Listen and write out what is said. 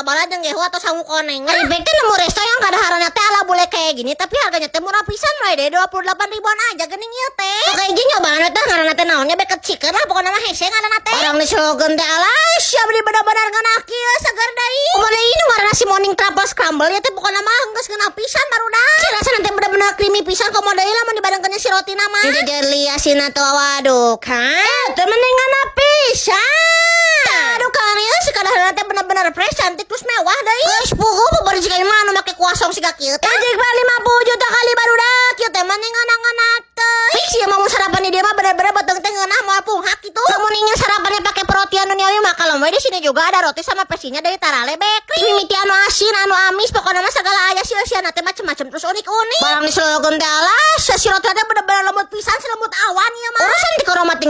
bala-bala jeung gehu atau sangu koneng. Ari bek teh nemu resto yang kadaharannya teh ala bule kayak gini, tapi harganya teh murah pisan, mulai dari 28 ribuan aja geuning ieu teh. Oke, hiji nyobaan we teh, ngaranna teh naonnya, baked chicken lah, pokoknya mah hese ngaranna teh. Orang di slogan teh alah sia, beli bener-bener ngeunah kieu, seger deui. Kumaha deui nu ngaranna si morning truffle scramble ya teh, pokoknya mah geus ngeunah pisan, barudak. Si rasana teh bener-bener creamy pisan, komo deui lamun dibandingkeun si roti mah. Jeli asin atau waduh kan. Teh mending ngeunah pisan. Aduh kan ya, si kadaharan teh bener-bener fresh, cantik, terus mewah deui. Geus puguh babari jika mah anu make kuasong siga kieu teh. Jik 50 juta kali, barudak, kieu teh mending ngeunah teh. Fix ya, mau sarapan di dia mah bener-bener beuteung teh ngeunah, moal punghak gitu. Lamun ingin sarapannya pakai perotian duniawi mah, kalau mau di sini juga ada roti sama pesinya dari Tarale Bakery. Mimiti anu asin, anu amis, pokoknya mah segala aya sih eusiana teh, macem-macem terus unik-unik. Barang di slogan teh alah, si roti teh bener-bener lembut pisan, lembut awan ieu mah. Urusan di koroma tinggal